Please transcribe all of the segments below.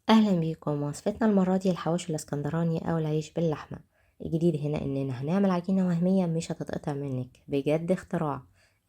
أهلا بيكم. وصفتنا المرة دي الحواوشي الاسكندراني أو العيش باللحمة. الجديد هنا إننا هنعمل عجينة وهمية مش هتتقطع منك، بجد اختراع.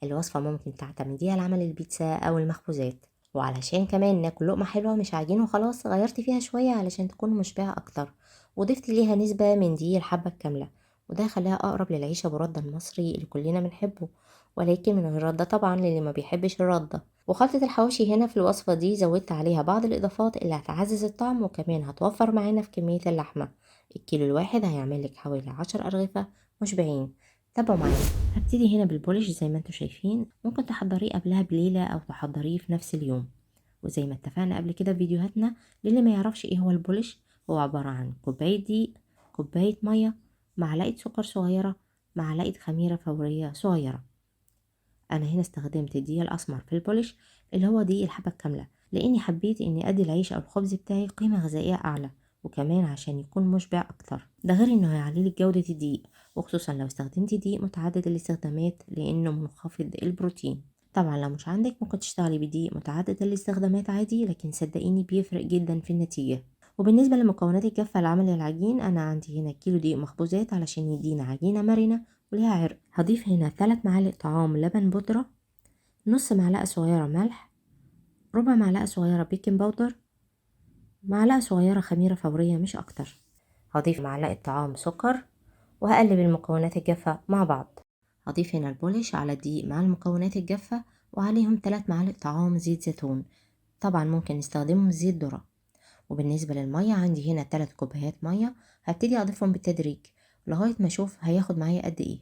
الوصفة ممكن تعتمديها لعمل البيتزا أو المخبوزات، وعلشان كمان ناكل لقمة حلوة مش عجين وخلاص، غيرت فيها شوية علشان تكون مشبعة أكتر، وضفت ليها نسبة من دقيق الحبة الكاملة، وده خلاها أقرب للعيش أبو ردة المصري اللي كلنا بنحبه، ولكن من غير ردة طبعا للي ما بيحبش الردة. وخلطة الحواوشي هنا في الوصفة دي زودت عليها بعض الإضافات اللي هتعزز الطعم، وكمان هتوفر معانا في كمية اللحمة. الكيلو الواحد هيعمل لك حوالي 10 أرغفة مشبعين. تابعوا معايا. هبتدي هنا بالبولش زي ما انتم شايفين، ممكن تحضريه قبلها بليلة أو تحضريه في نفس اليوم. وزي ما اتفقنا قبل كده في فيديوهاتنا، للي ما يعرفش ايه هو البولش، هو عبارة عن كوباية دقيق، كوباية مية، معلقة سكر صغيرة، معلقة خميرة فورية صغيرة. أنا هنا استخدمت الدقيق الأسمر في البولش اللي هو دقيق الحبة الكاملة، لأني حبيت إني أدي العيش أو الخبز بتاعي قيمة غذائية أعلى، وكمان عشان يكون مشبع أكتر. ده غير إنه هيعلي لك جودة الدقيق، وخصوصا لو استخدمتي دقيق متعدد الاستخدامات لأنه منخفض البروتين. طبعا لو مش عندك ممكن تشتغلي بدقيق متعدد الاستخدامات عادي، لكن صدقيني بيفرق جدا في النتيجة. وبالنسبة لمكونات الجافة لعمل العجين، أنا عندي هنا كيلو دقيق مخبوزات علشان يدينا عجينة مرنة وليها عرق. هضيف هنا 3 معالق طعام لبن بودرة، نص معلقة صغيرة ملح، ربع معلقة صغيرة baking powder، معلقة صغيرة خميرة فورية مش أكتر. هضيف معلقة طعام سكر، وهقلب المكونات الجافة مع بعض. هضيف هنا البولش على الدقيق مع المكونات الجافة، وعليهم 3 معالق طعام زيت زيتون، طبعا ممكن نستخدمهم زيت ذرة. وبالنسبة للمية عندي هنا 3 كوبايات مية، هبتدي أضيفهم بالتدريج لغاية ما أشوف هياخد معايا قد إيه.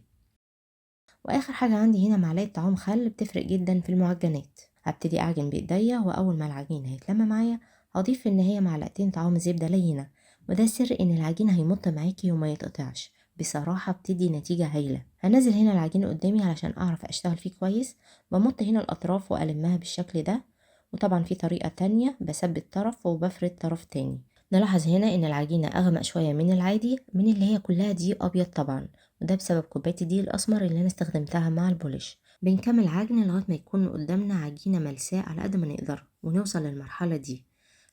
وآخر حاجة عندي هنا معلقة طعام خل، بتفرق جدا في المعجنات. هبتدي أعجن بإيديا، وأول ما العجين هيتلم معايا هضيف في النهاية معلقتين طعام زبدة لينة، وده سر إن العجين هيمط معاكي وما يتقطعش، بصراحة بتدي نتيجة هايلة. هنزل هنا العجين قدامي علشان أعرف أشتغل فيه كويس. بمط هنا الأطراف وألمها بالشكل ده، وطبعا في طريقة تانية بثبت طرف وبفرد طرف تاني. نلاحظ هنا إن العجينة أغمق شوية من العادي، من اللي هي كلها دقيق أبيض طبعا، وده بسبب كوباية الدقيق الأسمر اللي أنا استخدمتها مع البولش. بنكمل عجن لغاية ما يكون قدامنا عجينة ملساء على قد ما نقدر، ونوصل للمرحلة دي.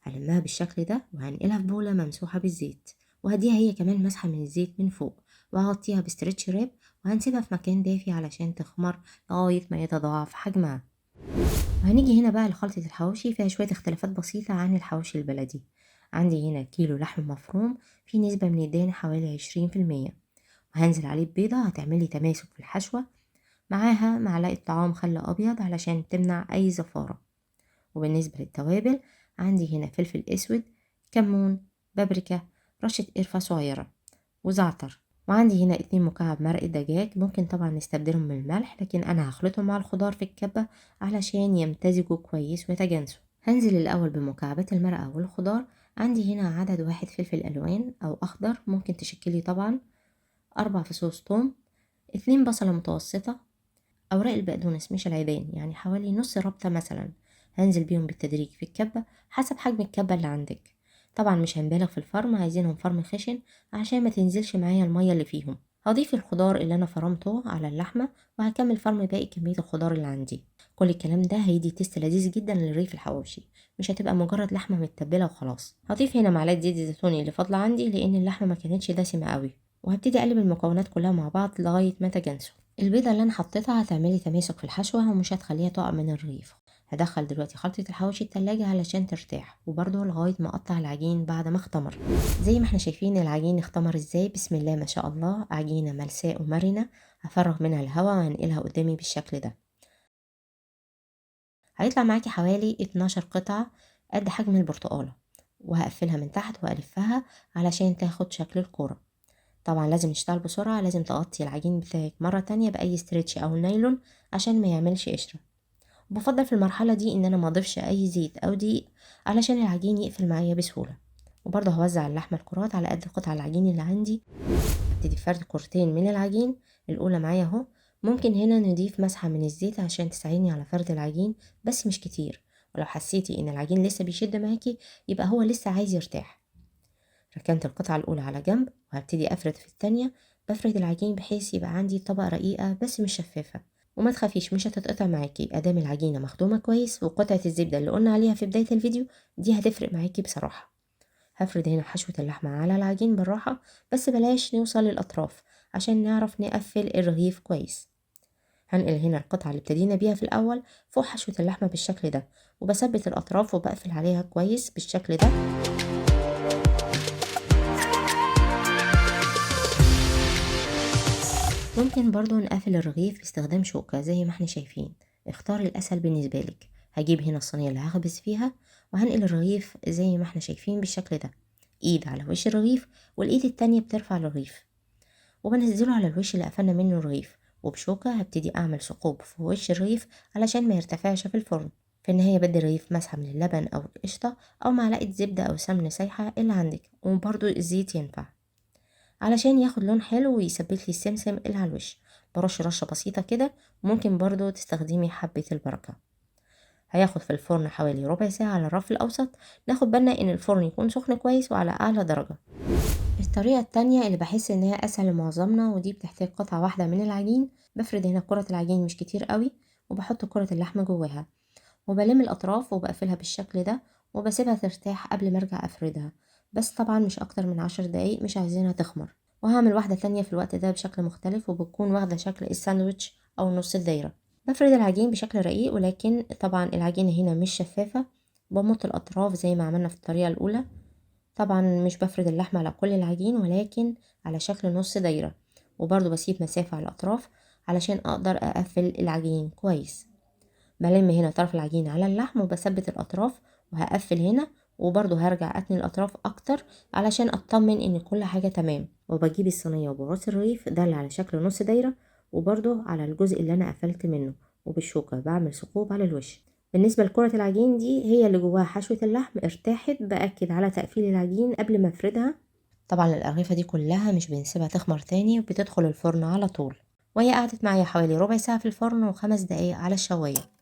هلمها بالشكل ده وهنقلها في بولة ممسوحة بالزيت، وهديها هي كمان مسحة من الزيت من فوق، وهغطيها ب stretch wrap، وهنسيبها في مكان دافي علشان تخمر لغاية ما يتضاعف حجمها. وهنيجي هنا بقى لخلطة الحواوشي، فيها شوية اختلافات بسيطة عن الحواوشي البلدي. عندي هنا كيلو لحم مفروم في نسبة من الدهن حوالي 20%، وهنزل عليه ببيضة هتعملي تماسك في الحشوة، معاها معلقة طعام خل أبيض علشان تمنع أي زفارة. وبالنسبة للتوابل عندي هنا فلفل أسود، كمون، بابريكا، رشة قرفة صغيرة، وزعتر. وعندي هنا 2 مكعب مرق دجاج، ممكن طبعا نستبدلهم بالملح، لكن أنا هخلطهم مع الخضار في الكبة علشان يمتزجوا كويس ويتجانسوا. هنزل الأول بمكعبات المرقة والخضار. عندي هنا عدد 1 فلفل ألوان أو أخضر، ممكن تشكلي طبعا، 4 فصوص توم، 2 بصلة متوسطة، أوراق البقدونس مش العيدان، يعني حوالي نص ربطة مثلا. هنزل بيهم بالتدريج في الكبة حسب حجم الكبة اللي عندك. طبعا مش هنبالغ في الفرم، عايزينهم فرم خشن عشان ما تنزلش معايا المية اللي فيهم. هضيف الخضار اللي انا فرمته على اللحمة، وهكمل فرم باقي كمية الخضار اللي عندي. كل الكلام ده هيدي taste لذيذ جدا للرغيف الحواوشي، مش هتبقى مجرد لحمة متبلة وخلاص. هضيف هنا معلقة زيت زيتون اللي فاضلة عندي لان اللحمة ما كانتش دسمة قوي، وهبتدي اقلب المكونات كلها مع بعض لغاية ما تجانسوا. البيضة اللي انا حطيتها هتعملي تماسك في الحشوة ومش هتخليها تقع من الرغيف. هدخل دلوقتي خلطة الحواوشي التلاجة علشان ترتاح، وبرضه لغاية ما اقطع العجين بعد ما اختمر. زي ما احنا شايفين العجين اختمر ازاي، بسم الله ما شاء الله، عجينة ملساء ومرنة. هفرغ منها الهواء وهنقلها قدامي بالشكل ده. هيطلع معاكي حوالي 12 قطعة قد حجم البرتقالة، وهقفلها من تحت والفها علشان تاخد شكل الكورة. طبعا لازم نشتغل بسرعة، لازم تغطي العجين بتاعك مرة تانية بأي stretch أو نايلون عشان ما يعملش قشرة. وبفضل في المرحلة دي إن أنا ما أضيفش أي زيت أو دقيق علشان العجين يقفل معايا بسهولة. وبرضه هوزع اللحمة الكرات على قد قطع العجين اللي عندي. هبتدي فرد كورتين من العجين، الأولى معايا أهو. ممكن هنا نضيف مسحة من الزيت عشان تساعدني على فرد العجين، بس مش كتير. ولو حسيتي إن العجين لسه بيشد معاكي يبقى هو لسه عايز يرتاح. ركنت القطعة الأولى على جنب وهبتدي أفرد في التانية. بفرد العجين بحيث يبقى عندي طبقة رقيقة بس مش شفافة، وما تخافيش مش هتتقطع معاكي ادام العجينة مخدومة كويس. وقطعة الزبدة اللي قلنا عليها في بداية الفيديو دي هتفرق معاكي بصراحة. هفرد هنا حشوة اللحمة على العجين بالراحة، بس بلاش نوصل للأطراف عشان نعرف نقفل الرغيف كويس. هنقل هنا القطعة اللي ابتدينا بيها في الأول فوق حشوة اللحمة بالشكل ده، وبثبت الأطراف وبقفل عليها كويس بالشكل ده. ممكن برضو نقفل الرغيف باستخدام شوكة زي ما احنا شايفين، اختار الأسهل بالنسبة لك. هجيب هنا الصينية اللي هخبز فيها وهنقل الرغيف زي ما احنا شايفين بالشكل ده، ايد على وش الرغيف والايد التانية بترفع الرغيف، وبنزله على الوش اللي قفلنا منه الرغيف، وبشوكة هبتدي اعمل ثقوب في وش الرغيف علشان ما يرتفعش في الفرن. في النهاية بدي الرغيف مسحة من اللبن او القشطة او معلقة زبدة او سمن سايحة اللي عندك، وبرضو الزيت ينفع علشان ياخد لون حلو ويثبت لي السمسم اللي على الوش. برش رشة بسيطة كده، وممكن برضو تستخدمي حبة البركة. هياخد في الفرن حوالي ربع ساعة على الرف الأوسط. ناخد بالنا إن الفرن يكون سخن كويس وعلى أعلى درجة. الطريقة التانية اللي بحس إنها أسهل لمعظمنا، ودي بتحتاج قطعة واحدة من العجين. بفرد هنا كرة العجين مش كتير قوي، وبحط كرة اللحمة جواها، وبلم الأطراف وبقفلها بالشكل ده، وبسيبها ترتاح قبل ما أرجع أفردها، بس طبعا مش أكتر من 10 دقايق، مش عايزينها تخمر. وهعمل واحدة تانية في الوقت ده بشكل مختلف، وبتكون واخدة شكل الساندويتش أو نص الدايرة. بفرد العجين بشكل رقيق، ولكن طبعا العجينة هنا مش شفافة، بمط الأطراف زي ما عملنا في الطريقة الأولى. طبعا مش بفرد اللحمة على كل العجين، ولكن على شكل نص دايرة، وبرضو بسيب مسافة على الأطراف علشان أقدر أقفل العجين كويس. بلم هنا طرف العجين على اللحم وبثبت الأطراف، وهقفل هنا، وبرضو هرجع أتني الأطراف أكتر علشان أطمن إن كل حاجة تمام. وبجيب الصينية وبرص الرغيف ده اللي على شكل نص دايرة، وبرضو على الجزء اللي أنا قفلت منه، وبالشوكة بعمل ثقوب على الوش. بالنسبة لكرة العجين دي هي اللي جواها حشوة اللحم، ارتاحت، بأكد على تقفيل العجين قبل ما افردها. طبعا الأرغفة دي كلها مش بنسيبها تخمر تاني، وبتدخل الفرن على طول، وهي قعدت معايا حوالي ربع ساعة في الفرن و5 دقايق على الشواية.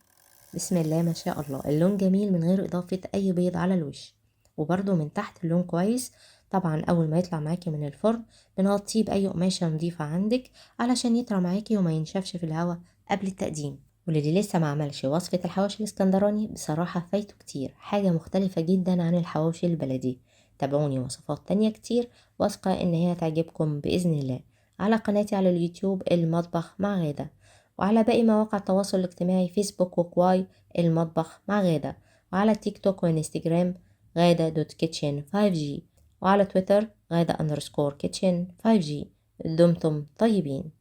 بسم الله ما شاء الله، اللون جميل من غير إضافة أي بيض على الوش، وبرده من تحت اللون كويس. طبعا أول ما يطلع معاكي من الفرن بنغطيه بأي قماشة نظيفة عندك علشان يطرى معاكي وما ينشفش في الهواء قبل التقديم. واللي لسه ما عملش وصفة الحواوشي الاسكندراني بصراحة فايته كتير، حاجة مختلفة جدا عن الحواوشي البلدي. تابعوني وصفات تانية كتير، واثقة إن هي تعجبكم بإذن الله، على قناتي على اليوتيوب المطبخ مع غادة، وعلى باقي مواقع التواصل الاجتماعي فيسبوك وكواي المطبخ مع غادة، وعلى تيك توك وانستجرام غادة dot kitchen 5G، وعلى تويتر غادة underscore kitchen 5G. دمتم طيبين.